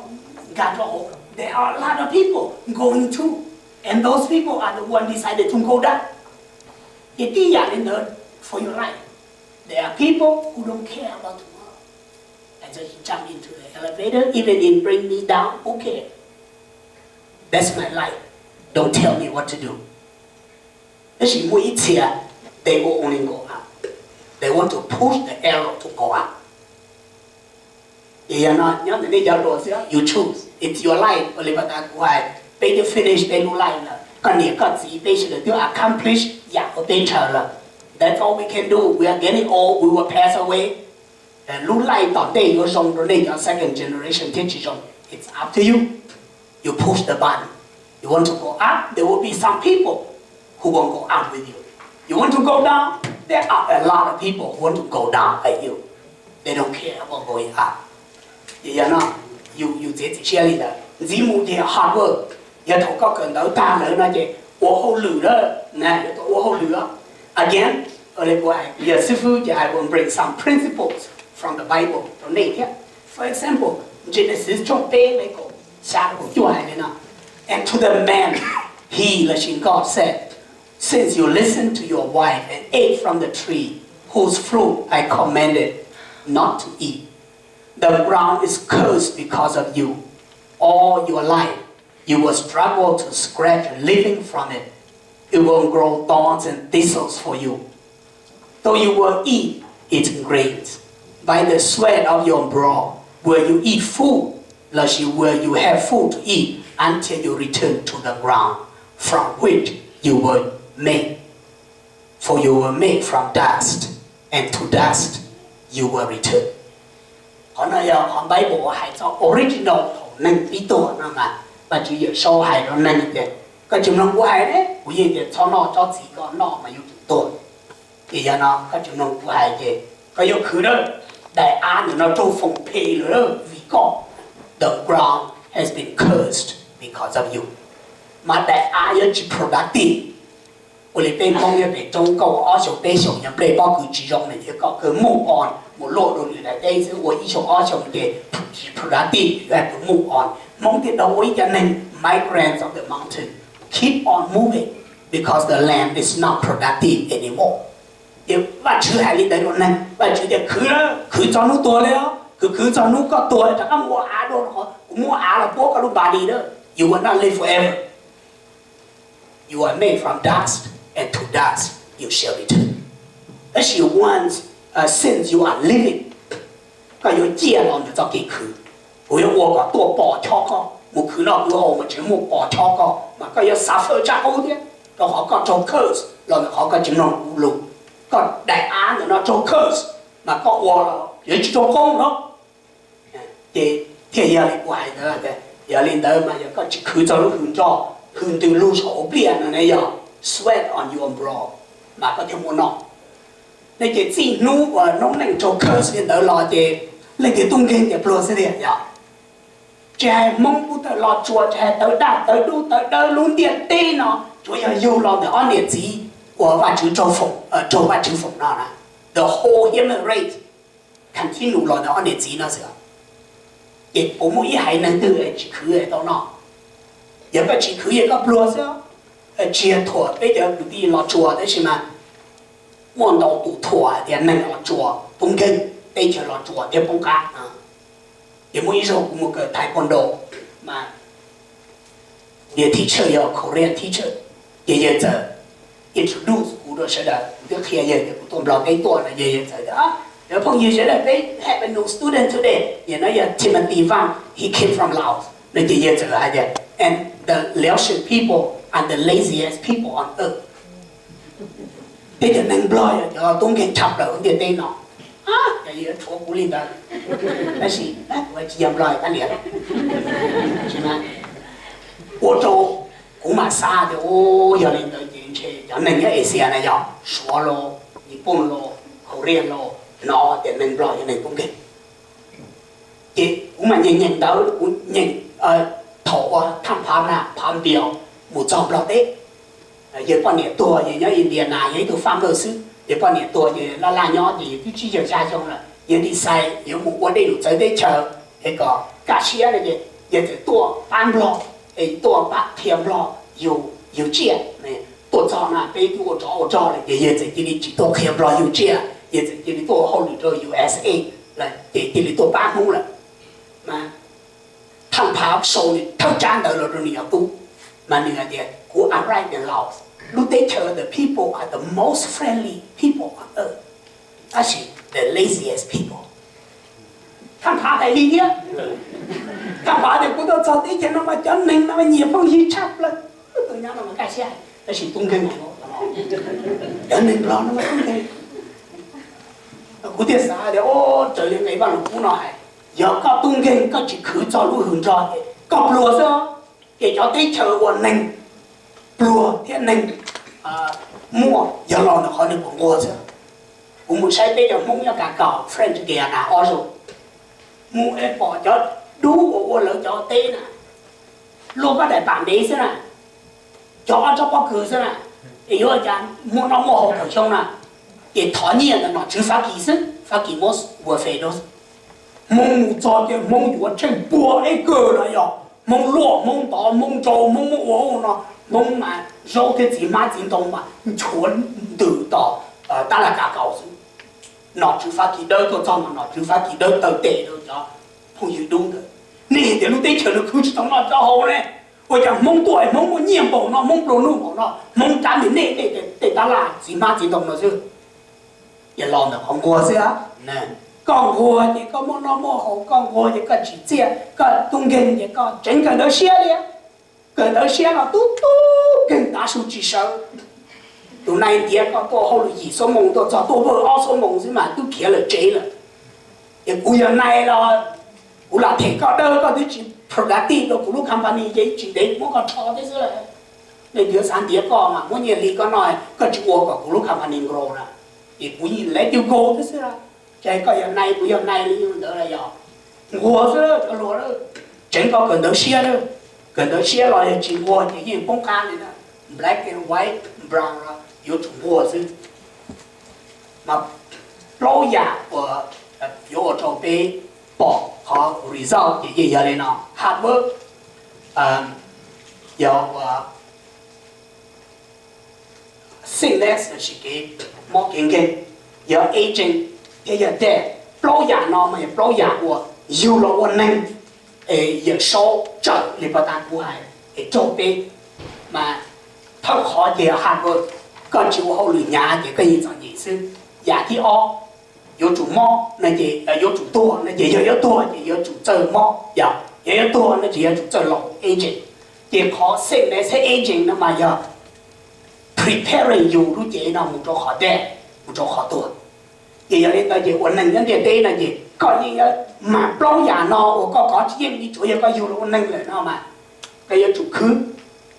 nkag rau hauv, there are a lot of people going too, and those people are the ones decided to go down. Ces tib yam li ntawd for your life. There are people who don't care about tomorrow. And so he jumped into the elevator, even if bring me down, who care? That's my life. Don't tell me what to do. Tab sis muaj ib txhia they will only go up. They want to push the arrow to go up. Ces yog no nyob ntawm nej cov hluas xwb, you choose, it's your life. Ua li pas tas kuv hais, peb twb finish peb lub life lawm, koj niam koj txiv peb sawv daws twb accomplish yam uas peb ntshaw lawm. That's all we can do. We are getting old, we will pass away. Lub life tom ntej yuav zoo rau nej cov second generation thiab tsis zoo, it's up to you. You push the button. You want to go up, there will be some people who won't go up with you. You want to go down, there are a lot of people who want to go down at you. They don't care about going up. Ces yog no, yus, yus txiav txim siab li ntawd. Ntxiv mus ces hard work. Yog thaum koj kawm ntawv tag lawm no ces ua hauj lwm lawm na, yuav tau ua hauj lwm. Again, yog xib fwb ces I will bring some principles from the Bible rau nej thiab. For example, Genesis tshooj peb nqe kaum xya rau kaum cuaj hais li no: And to the man he, lossis God, said, Since you listened to your wife and ate from the tree whose fruit I commanded not to eat, the ground is cursed because of you. All your life you will struggle to scratch a living from it. It will grow thorns and thistles for you, though you will eat its grains. By the sweat of your brow will you eat food, lossis will you have food to eat until you return to the ground from which you were made. For you were made from dust, and to dust you will return. Qhov no yog qhov Bible uas hais txog original thaum neeg pib tuag no mas Vajtswv Yawm Saub hais rau neeg tias, koj tsis mloog kuv hais ne, kuv yeej tias txhob noj tsob txiv ko, noj mas yuav tsum tuag. Ces yog no koj tsis mloog kuv hais ces koj yuav khwv lawm. Daim av ntawm no raug foom phem lawm vim koj. The ground has been cursed because of you. Mas daim av yuav tsis productive. Ua li peb Hmoob nyob pem roob, koj ua ob xyoos peb xyoos yog nplej pob kws tsis zoo no ces koj kawg move on mus luaj rau lwm daim teb xwb, ua ib xyoo ob xyoo ces tsis productive, you have to move on. Hmoob thiaj tau ua ib co neeg migrants of the mountain, keep on moving because the land is not productive anymore. Ces Vajtswv hais li ntawd rau neeg, Vajtswv tias khwv, khwv txog hnub tuag li os, khwv khwv txog hnub koj tuag rov qab mus ua av dua, kuv muab av los puab koj lub body na, you will not live forever. You are made from dust, and to dust you shall return. Tab sis once, uh, since you are living, koj yuav ciaj los ntawm txoj kev khwv. Kuv yuav ua kom tuaj pos chob koj, mus khwv noj khwv haus mas tseem muaj pos chob koj, mas koj yuav suffer tshaj qub thiab, rau qhov koj raug curse los ntawm qhov koj tsis mloog kuv lus. Koj daim av ntawm no raug curse, mas koj ua los yuav tsis raug qoob no. Ces thiaj yog li kuv hais ntawd tias, yog li ntawd mas yog koj tsis khwv txog lub hws nroj, hws ntws lug saum hauv pliaj no ne, yog sweat on your brow, mas koj thiaj muaj noj. Ne ces txij hnub uas noob neej raug curse li ntawd los ces leej twg tub nkeeg tias pluag xwb tiag yog. Tsis hais Hmoob, kuv tawm Los Tsuas, tsis hais tawv daj tawv dub tawv dawb lub ntiaj teb no, tsuas yog yug los ntawm ob niam txiv uas Vajtswv raug foom, raug Vajtswv foom no na. The whole human race continue los ntawm ob niam txiv no xwb. Ces puas muaj ib haiv neeg twg tsis khwv tau noj? Yog koj tsis khwv yog koj pluag xwb. Tsis yog thuam peb cov kwv tij Los Tsuas tab sis mas muaj ntau tus thuam hais tias neeg Los Tsuas tub nkeeg, teb chaws Los Tsuas thiaj poob qab. Ces muaj ib zaug kuv mus kawm taekwondo mas kuv yawg teacher yog Korean teacher, ces yawg txawm introduce kuv rau sawv daws, kuv twb qhia yawg tias kuv tuaj Nplog teb tuaj no, yawg, yawg txawm tias, cov phooj ywg sawv daws, peb have a new student today, no yog Timothy Vang, he came from Laos no, ces yawg txawm hais tias, and the Laotian people are the laziest people on earth. Peb cov neeg Nplog yog cov tub nkeeg tshaj plaws ntiaj teb no. Yawg yuav tshuav kuv li ntawd, tab sis kuv tsis yog Nplog kab lias. Ua rau kuv mam xav tias, yog li ntawd ces ntshe cov neeg nyob Asia na, yog Suav los, Nyij Pooj los, Korea los, hnov tias neeg Nplog yog neeg tub nkeeg. Ces kuv mas nyeem nyeem ntawv, kuv nyeem thaum uas Thaj Phav na, Phav Npias mus txog Nplog teb. Yawg poj niam tuag, yawg nyob India na, yog ib tug farmer xwb, yawg poj niam tuag ces laj laj nyob ces yawg twb tsib caug xya xyoo lawm, yawg decide yuav mus ua dej lus txawv teb chaws es kom kaj siab no ces yawg txawm tuaj pab Nplog, es tuaj pab qhia Nplog yug, yug tsiaj. Tuaj txog na peb twb ua tsov ua rog lawm ces yawg txawm cia li tsis tuaj qhia Nplog yug tsiaj, yawg txawm cia li tuaj ua hauj lwm rau U S A lawm ces cia li tuaj pab Hmoob lawm. Mas Thaj Phav sau nws thawj tsab ntawv los rau nws cov tub, mas nws hais tias kuv arrived in Laos, Lub teb chaws the people are the most friendly people on earth, tab sis the laziest people. Thaj Nphav hais li thiab. Thaj Nphav tias kuv tuaj txog teb chaws no mas cov neeg no nyiam phooj ywg tshaj plaws. Tus nyab no mas kaj siab hais, tab sis tub nkeeg, cov neeg Nplog no mas tub nkeeg. Kuv thiaj xav tias, o, raws li nqe Vaj Lug Kub no hais, yog koj tub nkeeg koj tsis khwv txog lub hws nrog ces koj pluag xwb. Ces cov teb chaws uas neeg pluag thiab neeg muaj yog los ntawm qhov nws puas nquag xwb. Kuv mus saib peb cov Hmoob nyob Kas Kaus, French Guiana ob zaug, mus es pom cov dub uas ua lawv cov teb na, luaj koj daim pam ntev xwb na, cog ob tsob pob kws xwb na, es yuav cas muaj noj muaj haus thaum xyoo na. Ces thov nyiaj ntawm nom tswv Fab Kis xwb, Fab Kis muab welfare rau. Hmoob mus txog ces Hmoob yuav tsheej pua eb kawg los yog Hmoob luaj, Hmoob ntov, Hmoob ntsau, Hmoob muab ua ub no, Hmoob mas zaub thiab txiv hmab txiv ntoo mas nchuav ntws tom tab laj Kas Kaus xwb. Nom tswv Fab Kis dawb tuaj txog mas nom tswv Fab Kis dawb taw tes rau cov phooj ywg dub ntawd. Nej hais tias lub teb chaws no khwv tsis tau noj tsis tau haus ne, ua cas Hmoob tuaj es Hmoob muaj nyiaj npaum no, Hmoob nplua nuj npaum no, Hmoob rab niag nej tej tab laj txiv hmab txiv ntoo no xwb. Ces los ntawm qhov nquag xwb. Koj nquag ces koj muaj noj muaj haus, koj nquag ces koj tsim txiaj, koj tub nkeeg ces koj tseev kawm ntawv siab li. Kawm ntawv siab los tub tub nkeeg tav su tsis sawv. Tus nai ntiav koj tuaj hauj lwm yim xuab moos tuaj txog tuaj vawj ob xuab moos xwb mas twb khiav lawm tsev lawm. Ces kuv yog nai los kuv lam them koj dawb, koj twb tsis productive rau kuv lub company ces tsis ntev muab koj rho thiab xwb lawm. Leej twg xav ntiav koj mas muab nyiaj hli koj noj, koj tsis ua kom kuv lub company grow na, ces kuv yeej let you go thiab xwb lawm. Ces koj yog nai kuv yog nai li ntawd los yog nquag xwb cov hluas, tseev koj kawm ntawv siab. Kawm ntawv siab los yog tsis nquag ces yeej poob qab li na. Black and white, brown los yuav tsum nquag xwb. Mas plaub yam uas yuav ua rau peb pom qhov result ces yeej yog li no. Hard work, yog ua sickness los sis kev mob kev nkeeg, yog aging, thiab yog death. Plaub yam no mas yog plaub yam uas yug los ua neeg es Yawm Saub txawm li pas tas kuv hais es raug peb. Mas thawj qhov ces yog hard work, koj tsis ua hauj lwm hnyav ces koj yeej txom nyem xwb. Yam thib ob, yuav tsum mob no ces, yuav tsum tuag no ces yog yuav tuag ces yuav tsum txawj mob, yog yog yuav tuag no ces yuav tsum txawj laus, aging. Ces qhov sickness thiab aging no mas yog preparing yus lub cev no mus rau qhov death, mus rau qhov tuag. Ces yog li ntawd ces ua neeg nyob ntiaj teb no ces koj yeej yuav mas plaub yam no uas koj kov tsis yeej li, tsuav yog koj yug los ua neeg lawm no mas koj yuav tsum khwv,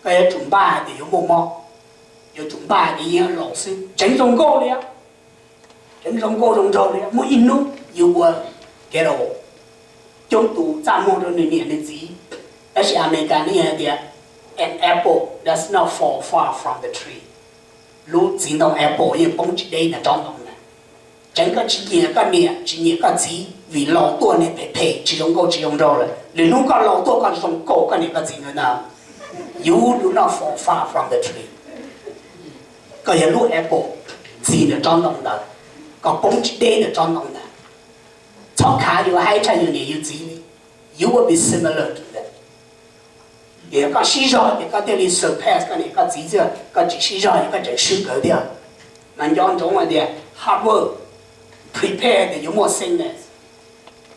koj yuav tsum npaj tias yuav muaj mob, yuav tsum npaj tias yeej laus xwb, tseev zoo nkauj li. Tseev zoo nkauj zoo nraug li, muaj ib hnub yus ua get old. Coob tus txaj muag rau nws niam nws txiv, tab sis Amelikas ne yog hais tias, an apple does not fall far from the tree. Lub txiv ntoo apple yeej poob tsis deb ntawm tsob ntoo ntag. Tseev koj tsis nyiam koj niam tsis nyiam koj txiv vim laus tuaj nws phem phem tsis zoo nkauj tsis zoo nraug lawm, lwm hnub koj laus tuaj koj zoo nkauj koj niam koj txiv nkawd ntag. You do not fall far from the tree. Koj yog lub apple txi ntawm tsob ntoo ntawd, koj poob tsis deb ntawm tsob ntoo ntawd. Txhob khav yus haib tshaj yus niam yus txiv li. You will be similar to them. Ces yog koj sib zog ces koj thiaj li surpass koj niam koj txiv xwb, koj tsis sib zog ces koj tseem swb nkawd thiab. Mas nco ntsoov hais tias hard work, prepare tias yuav muaj sickness,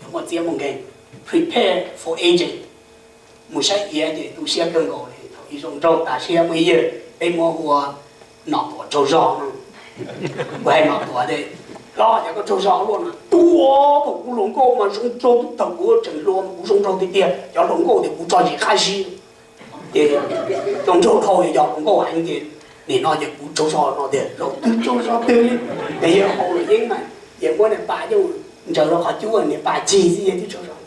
yuav muaj txiab muaj nkeeg, prepare for aging. Mus saib iav ces tu siab kawg nkaus li, thaum ub zoo nraug tas siab. Muaj ib yawg peb muab hu ua Nom Tuam tsaug zog no. Kuv hais Nom Tuam tias, hlob, cas koj tsaug zog luaj no? Tuam, thaum kuv hluas nkauj mas zoo nraug, thaum kuv tseem hluas mas kuv zoo nraug tiag tiag, cov hluas nkauj tias kuv tso zis qab zib. Ces zoo nraug dhau yog hluas nkauj heev ces nim no ces kuv tsaug zog no tias laus twb tsaug zog twg li. Ces yawg haus luam yeeb mas yawg muab niag pas coj ntsaws rau qhov cub, niag pas cig xwb yawg twb tsaug zog.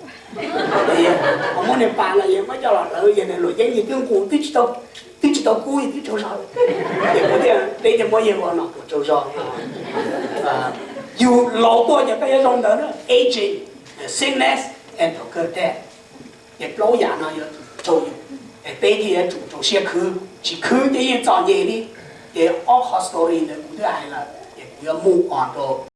Muab niag pas los yawg muab coj los hlawv, yawg niag luam yeeb yawg twb nqus twb tsis tau kub yawg twb tsaug zog. Ces kuv thiaj, peb thiaj muab yawg ua Nom Tuam tsaug zog. Yus laus tuaj ces koj yuav zoo ntawd na, aging, sickness and death. Ces plaub yam no yuav tsum raug yus, es peb thiaj yuav tsum rau siab khwv, tsis khwv ces yeej txom nyem li. Ces ob qhov story ntawd kuv twb hais lawm, ces kuv yuav move on rau